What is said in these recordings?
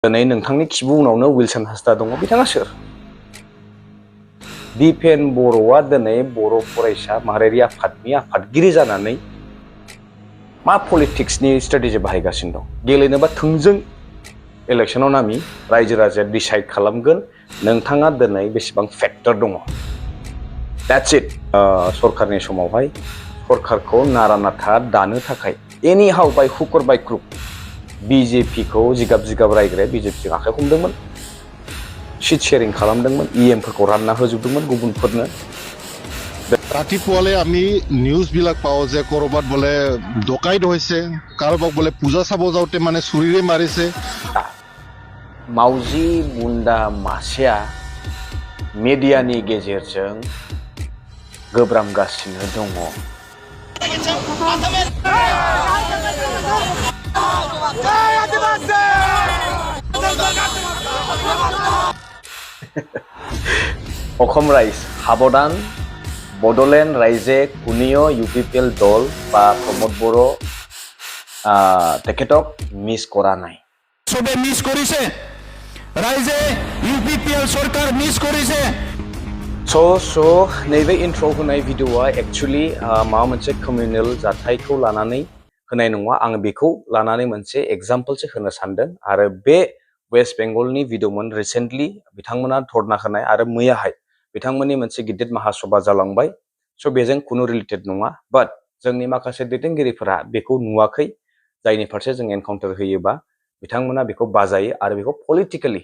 दिनै नोंथांनि खिबु उनावनो विलसन हासदा दङ बिथाङा सोर दिपेन बर'आ दिनै बर' फरायसा माहारियारि आफादनि आफादगिरि जानानै मा पलिटिक्सनि स्ट्रेटेजि बाहायगासिनो दं गेलेनोबा थोंजों इलेक्शनाव नामि रायजो राजाया डिसाइड खालामगोन नोंथाङा दिनै बेसेबां फैक्टर दङ दैट्स इट सरकारनि समावहाय सरकारखौ नारा नाथा दानो थाखाय एनी हाउ बाय हुक और बाय क्रुक बीजेपी को जिगाब जिगाब रायग्राया बीजेपी जों आखाइ हमदोंमोन सीट शेयरिं खालामदोंमोन ईएम फोरखौ रानना होजोबदोंमोन गुबुनफोरनो रातिपुवाले आमी निউজ বিলাক পাও যে কৰবাত বলে ডকাইত হৈছে কাৰোবাক বলে পূজা চাব যাওঁতে মানে ছুৰীৰে মাৰিছে मावजि बुन्दा मासेया मिडियानि गेजेरजों गोब्रामगासिनो दङ অসম ৰাইজ সাৱধান বড়োলেণ্ড ৰাইজে কোনেও ইউপিপিএল দল বা প্ৰমোদ বড়ো তেখেতক মিছ কৰা নাই সবে মিছ কৰিছে ৰাইজে ইউপিপিএল চৰকাৰ মিছ কৰিছে स' नैबे इन्ट्र' होनाय भिडिअ'आ एक्चुअलि माबा मोनसे कमिउनेल जाथायखौ लानानै होनाय नङा आं बेखौ लानानै मोनसे एग्जाम्पलसो होनो सानदों आरो बे वेस्ट बेंगलनि भिडिअ'मोन रिसेन्टलि बिथांमोना धरना होनाय आरो मैयाहाय बिथांमोननि मोनसे गिदिर महासभा जालांबाय स' बेजों खुनु रिलेटेड नङा बाट जोंनि माखासे दैदेनगिरिफोरा बेखौ नुवाखै जायनि फारसे जों एनकाउन्टार होयोबा बिथांमोना बेखौ बाजायो आरो बेखौ पलिटिकेलि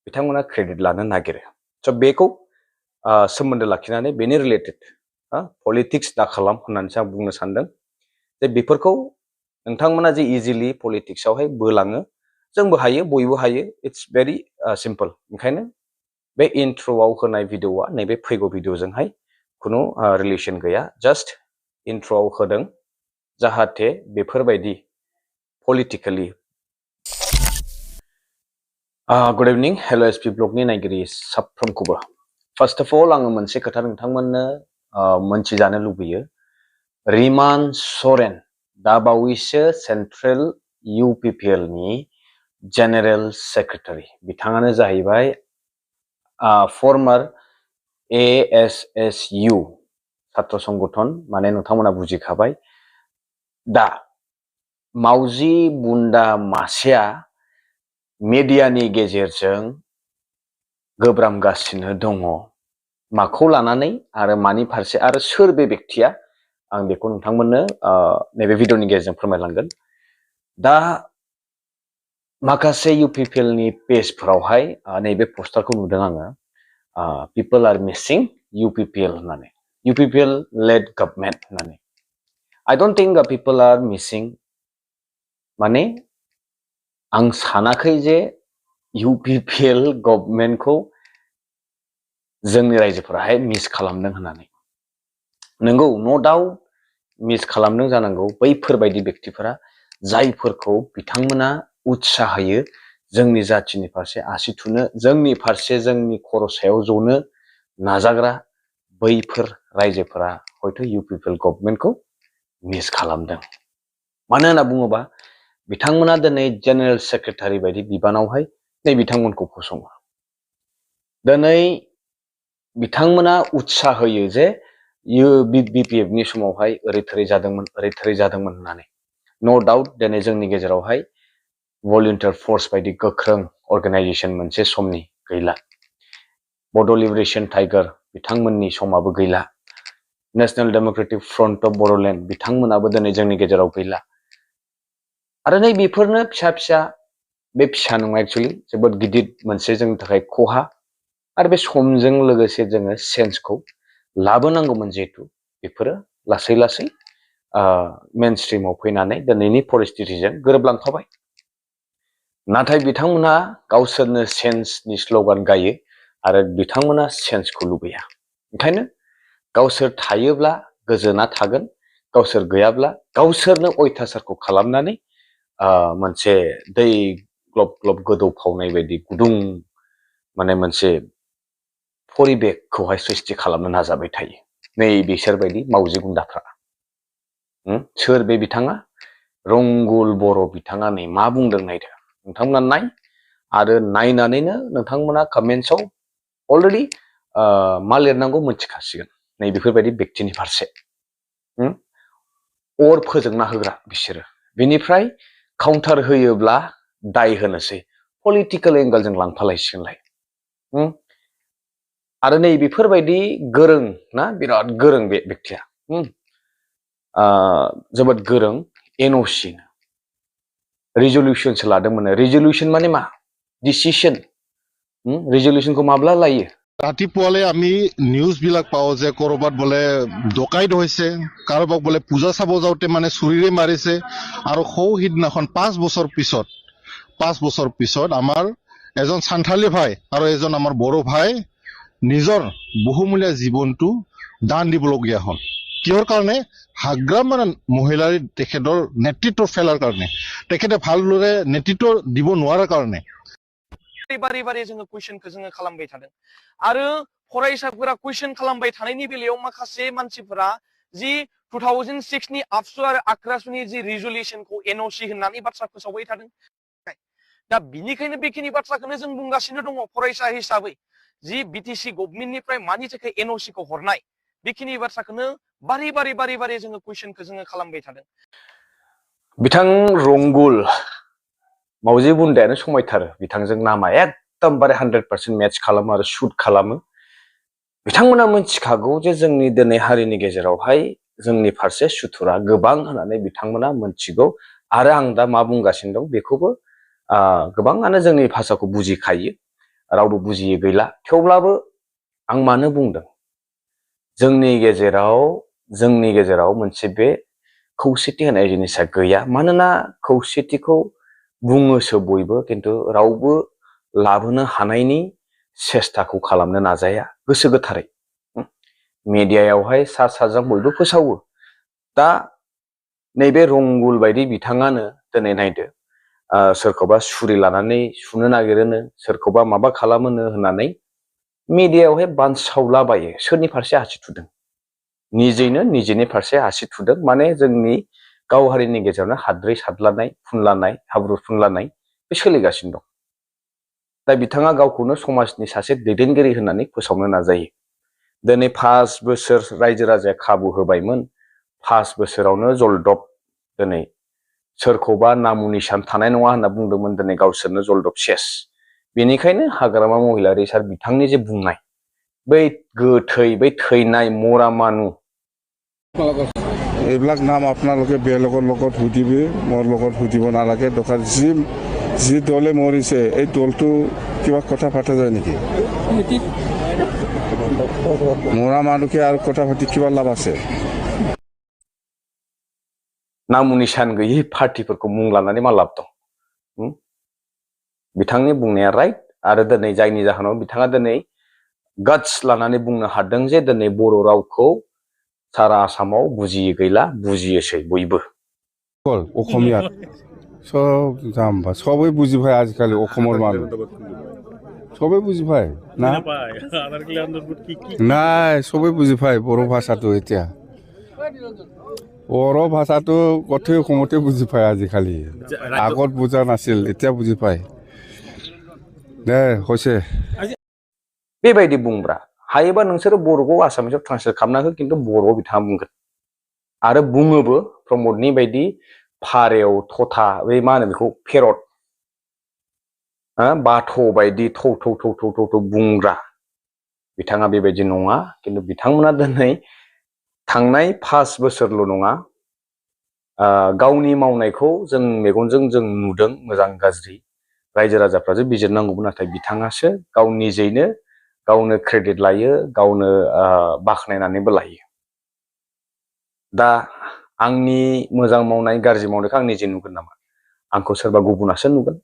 बिथांमोना क्रेडिट लानो नागिरो स' बेखौ सोमोन्दो लाखिनानै बेनि रिलेटेड पलिटिक्स दा खालाम होननानैसो आं बुंनो सानदों जे बेफोरखौ नोंथांमोना जे इजिलि पलिटिक्सआवहाय बोलाङो जोंबो हायो बयबो हायो इट्स भेरि सिम्पल ओंखायनो बे इन्ट्र'आव होनाय भिडिअ'आ नैबे फैगौ भिडिअ'जोंहाय खुनु रिलेसन गैया जास्ट इन्ट्र'आव होदों जाहाथे बेफोरबायदि पलिटिकेलि गुड इभिनिं हेल' एसपि ब्लगनि नायगिरि साफ्रोमखौबो फार्स्ट अफ अल आङो मोनसे खोथा नोंथांमोननो मोनथिजानो लुबैयो रिमान सरेन दा बावैसो सेन्ट्रेल इउपिपिएल नि जेनेरेल सेक्रेटारि बिथाङानो जाहैबाय फर्मार एएसएसयू छात्र संगठन माने नोंथांमोना बुजिखाबाय दा मावजि बुन्दा मासेया मिडियानि गेजेरजों गोब्रामगासिनो दङ माखौ लानानै आरो मानि फारसे आरो सोर बे व्यक्तिया आं बेखौ नोंथांमोननो नैबे भिडिअ'नि गेजेरजों फोरमायलांगोन दा माखासे इउपिपिएल नि पेजफोरावहाय नैबे पस्टारखौ नुदों आङो पिपल आर मिसिं इउपिपिएल होननानै इउपिपिएल लेड गभर्नमेन्ट होननानै I don't think people are missing माने आं सानाखै जे इउपिपिएल गभर्नमेन्टखौ जोंनि रायजोफोराहाय मिस खालामदों होननानै नंगौ नो डाउट मिस खालामदों जानांगौ बैफोरबायदि व्यक्तिफोरा जायफोरखौ बिथांमोना उत्साह होयो जोंनि जाथिनि फारसे आसि थुनो जोंनि फारसे जोंनि खर' सायाव जनो नाजाग्रा बैफोर रायजोफोरा हयथ' इउपिपिएल गभर्नमेन्टखौ मिस खालामदों मानो होनना बुङोबा बिथांमोना दिनै जेनेरेल सेक्रेटारि बायदि बिबानावहाय नै बिथांमोनखौ फसङो दिनै बिथांमोना उत्साह होयो जे बिपिएफ नि समावहाय ओरै थोरै जादोंमोन होननानै नो डाउट दिनै जोंनि गेजेरावहाय भलुन्टियार फर्स बायदि गोख्रों अर्गानाइजेसन मोनसे समनि गैला बड' लिबारेशन टाइगार बिथांमोननि समाबो गैला national democratic front of Bodoland बिथांमोनाबो दिनै जोंनि गेजेराव गैला आरो नै बेफोरनो फिसा फिसा बे फिसा नङा एक्चुअलि जोबोद गिदिर मोनसे जोंनि थाखाय खहा आरो बे समजों लोगोसे जोङो सेन्सखौ लाबोनांगौमोन जिहेतु बेफोरो लासै लासै मेन स्ट्रिमाव फैनानै दिनैनि परिस्थितिजों गोरोबलांफाबाय नाथाय बिथांमोना गावसोरनो सेन्सनि स्ल'गान गायो आरो बिथांमोना सेन्सखौ लुबैया ओंखायनो गावसोर थायोब्ला गोजोना थागोन गावसोर गैयाब्ला गावसोरनो अयथासारखौ खालामनानै मोनसे दै ग्लब ग्लब गोदौफावनाय बायदि गुदुं माने मोनसे परिबेकखौहाय सृष्टि खालामनो नाजाबाय थायो नै बिसोरबायदि मावजि गुन्दाफ्रा सोर बे बिथाङा रंगुल बर' बिथाङा नै मा बुंदों नायदो नोंथांमोना नाय आरो नायनानैनो नोंथांमोना कमेन्ट्सआव अलरेडि मा लिरनांगौ मोनथिखासिगोन नै बेफोरबायदि व्यक्तिनि फारसे अर फोजोंना होग्रा बिसोरो बेनिफ्राय काउन्टार होयोब्ला दाय होनोसै पलिटिकेल एंगेलजों लांफालायसिगोनलाय आरो नै बेफोरबायदि गोरों ना बिराद गोरों बे व्यक्तिया जोबोद गोरों एनअसि रिजल्युसनसो लादोंमोन रिजल्युसन माने मा डिसिसन रिजल्युसनखौ माब्ला लायो ৰাতিপুৱালে আমি নিউজ বিলাক পাওঁ যে কৰবাত বোলে ডকাইত হৈছে কাৰোবাক বোলে পূজা চাব যাওঁতে মানে চুৰিৰে মাৰিছে আৰু সৌ সিদিনাখন 5 বছৰ পিছত আমাৰ এজন সান্থালী ভাই আৰু এজন আমাৰ বড়ো ভাই নিজৰ বহুমূলীয়া জীৱনটো দান দিবলগীয়া হ'ল কিহৰ কাৰণে হাগ্ৰাম মানে মহিলাৰ তেখেতৰ নেতৃত্ব ফেলাৰ কাৰণে তেখেতে ভালদৰে নেতৃত্ব দিব নোৱাৰাৰ কাৰণে बारे बारे जोङो कुइसनखौ जोङो खालामबाय थादों आरो फरायसाफोरा कुइसन खालामबाय थानायनि बेलायाव माखासे मानसिफोरा जि 2006 नि आबसु आरो आक्रासुनि जि रिजल्युसनखौ एनअसि होननानै बाथ्रा फोसावबाय थादों दा बिनिखायनो बेखिनि बाथ्राखौनो जों बुंगासिनो दङ फरायसा हिसाबै जि बिटिसि गभर्नमेन्टनिफ्राय मानि थाखाय एनअसि खौ हरनाय बेखिनि बाथ्राखौनो बारे जोङो कुइसनखौ जोङो खालामबाय थादों बिथां रंगुल मावजि बुन्दायानो समायथारो बिथांजों नामा एकदमबारे 100% मेच खालामो आरो शुट खालामो बिथांमोना मिथिखागौ जे जोंनि दिनै हारिनि गेजेरावहाय जोंनि फारसे सुथुरा गोबां होननानै बिथांमोना मिथिगौ आरो आं दा मा बुंगासिनो दं बेखौबो गोबाङानो जोंनि भाषाखौ बुजिखायो रावबो बुजियै गैला थेवब्लाबो आं मानो बुंदों जोंनि गेजेराव मोनसे बे खौसेथि होनाय जिनिसा गैया मानोना खौसेथिखौ बुङोसो बयबो किन्तु रावबो लाबोनो हानायनि सेस्ताखौ खालामनो नाजाया गोसो गोथारै मिडियायावहाय सा साज्रां बयबो फोसावो दा नैबे रंगुल बायदि बिथाङानो दिनै नायदो सोरखौबा सुरि लानानै सुनो नागिरोनो सोरखौबा माबा खालामोनो होननानै मिडियायावहाय बानसावलाबायो सोरनि फारसे आसि थुदों निजेनो निजेनि फारसे आसि थुदों माने जोंनि गाव हारिनि गेजेरावनो हाद्रि सादलानाय फुनलानाय हाब्रु फुनलानाय बे सोलिगासिनो दं दा बिथाङा गावखौनो समाजनि सासे दैदेनगिरि होननानै फोसावनो नाजायो दिनै 5 बोसोर रायजो राजाया खाबु होबायमोन 5 बोसोरावनो जलदब दिनै सोरखौबा नामु निसान थानाय नङा होनना बुंदोंमोन दिनै गावसोरनो जलदब सेस बेनिखायनो हाग्रामा महिलारि सार बिथांनि जे बुंनाय बै गोथै बै थैनाय मरा मानु এইবিলাক নাম আপোনালোকে বেলেগৰ লগত সুধিবি মোৰ লগত সুধিব নালাগে দৰকাৰ যি দলে মৰিছে এই দলটো কিবা কথা পাতা যায় নেকি মৰা মানুহকে আৰু কথা পাতি কিবা লাভ আছে नामु निसान गैयै पार्टिफोरखौ मुं लानानै मा लाब दं बिथांनि बुंनाया राइट आरो दिनै जायनि जाहोनाव बिथाङा दिनै गाट्स लानानै बुंनो हादों जे दिनै बर' रावखौ सारा आसामाव बुजियै गैला बुजियोसै बयबो অসমীয়াত সব জাম্বা সবাই বুজি পায় আজিকালি অসমৰ মানুহ সবাই বুজি পায় না নাই সবাই বুজি পায় বড়ো ভাষাটো এতিয়া বড়ো ভাষাটো গোটেই অসমতে বুজি পায় আজিকালি আগত বুজা নাছিল এতিয়া বুজি পায় দে হৈছে बेबायदि बुंब्रा हायोबा नोंसोरो बर'खौ आसामिसाव ट्रान्सलेट खालामना हो किन्तु बर'आव बिथाङा बुंगोन आरो बुङोबो प्रमदनि बायदि फारेव थथा बै मा होनो बेखौ फेरत बाथ' बायदि थौ थौ थौ थौ थौ थौ बुंग्रा बिथाङा बेबायदि नङा किन्तु बिथांमोना दिनै थांनाय 5 बोसोरल' नङा गावनि मावनायखौ जों मेगनजों जों नुदों मोजां गाज्रि रायजो राजाफ्रासो बिजिरनांगौमोन नाथाय बिथाङासो गाव निजेनो गावनो क्रेडिट लायो गावनो बाखनायनानैबो लायो दा आंनि मोजां मावनाय गाज्रि मावनायखौ आं निजे नुगोन नामा आंखौ सोरबा गुबुनासो नुगोन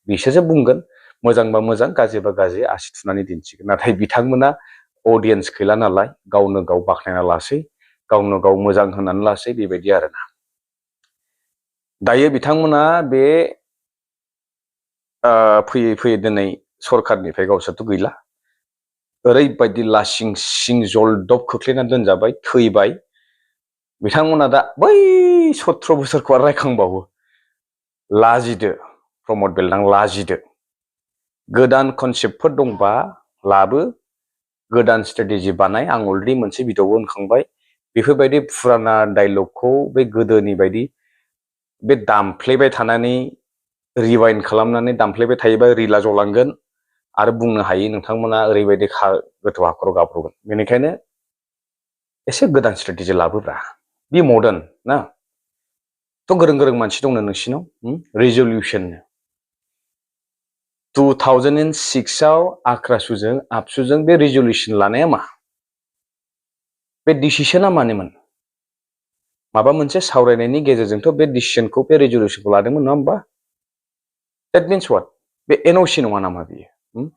बिसोरसो बुंगोन मोजांबा मोजां गाज्रिबा गाज्रि आसि थुनानै दिन्थिगोन नाथाय बिथांमोना अडियेन्स गैला नालाय गावनो गाव बाखनायना लासै गावनो गाव मोजां होननानै लासै बेबायदि आरोना दायो बिथांमोना बे फैयै फैयै दिनै सरखारनिफ्राय गावसोरथ' गैला ओरैबायदि लासिं सिं जलदब खोख्लैनानै दोनजाबाय थैबाय बिथांमोना दा बै 17 बोसोरखौ रायखांबावो लाजिदो प्रमद बेलदां लाजिदो गोदान कनसेप्टफोर दंबा लाबो गोदान स्ट्रेटेजि बानाय आं अलरेडि मोनसे भिडिअ'बो होनखांबाय बेफोरबायदि फुराना डायलगखौ बे गोदोनि बायदि बे दामफ्लेबाय थानानै रिवाइन्ड खालामनानै दामफ्लेबाय थायोबा रिला जलांगोन आरो बुंनो हायो नोंथांमोना ओरैबायदि गोथौ हाखराव गाब्रगोन बेनिखायनो एसे गोदान स्ट्रेटेजि लाबोब्रा बि मडार्न ना थ' गोरों गोरों मानसि दंनो नोंसिनाव रिजलिउसन 2006 आव आक्रासुजों आबसुजों बे रिजलिउसन लानाया मा बे डिसिसना मानोमोन माबा मोनसे सावरायनायनि गेजेरजोंथ' बे डिसिसनखौ बे रिजलिउसनखौ लादोंमोन नङा होमबा दैट मिन्स व्हाट बे एनअसि नङा नामा बियो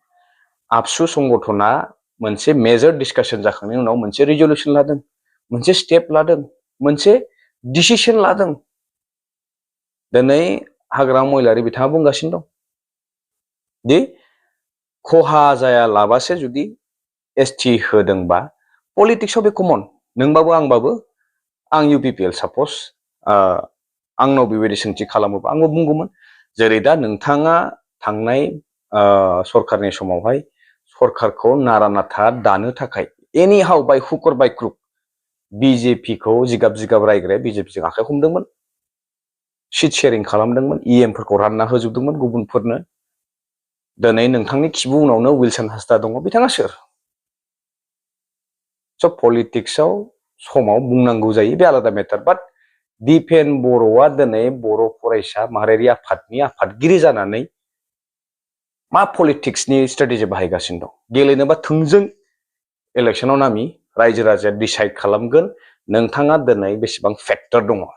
आबसु संगठना मोनसे मेजर डिसकाशन जाखांनायनि उनाव मोनसे रिजलिउसन लादों मोनसे स्टेप लादों मोनसे डिसिसन लादों दिनै हाग्रामा महिलारि बिथाङा बुंगासिनो दं दि खहा जायालाबासे जुदि एसटि होदोंबा पलिटिक्सआव बे कमन नोंबाबो आंबाबो आं इउपिपिएल सापस आंनाव बेबायदि सोंथि खालामोबा आंबो बुंगौमोन जेरै दा नोंथाङा थांनाय सरकारनि समावहाय सरकारखौ नारा नाथा दानो थाखाय एनि हाउ बाय हुक अर बाय क्रुक बिजेपिखौ जिगाब जिगाब रायग्राया बिजेपिजों आखाइ हमदोंमोन सिट शेयारिं खालामदोंमोन इएमफोरखौ रानना होजोबदोंमोन गुबुनफोरनो दिनै नोंथांनि खिबु उनावनो विलसन हासदा दङ बिथाङा सोर स' पलिटिक्सआव समाव बुंनांगौ जायो बे आलादा मेटार बाट दिपेन बर'आ दिनै बर' फरायसा माहारियारि आफादनि आफादगिरि जानानै मा पलिटिक्सनि स्ट्रेटेजि बाहायगासिनो दं गेलेनोबा थोंजों इलेक्सनाव नामि रायजो राजाया डिसाइड खालामगोन नोंथाङा दिनै बेसेबां फेक्टर दङ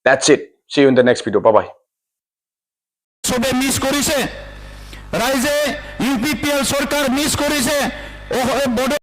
That's it. See you in the next video. Bye bye. সবে মিস করেছে রাইজে ইউপিপিএল সরকার মিস করেছে ও বড়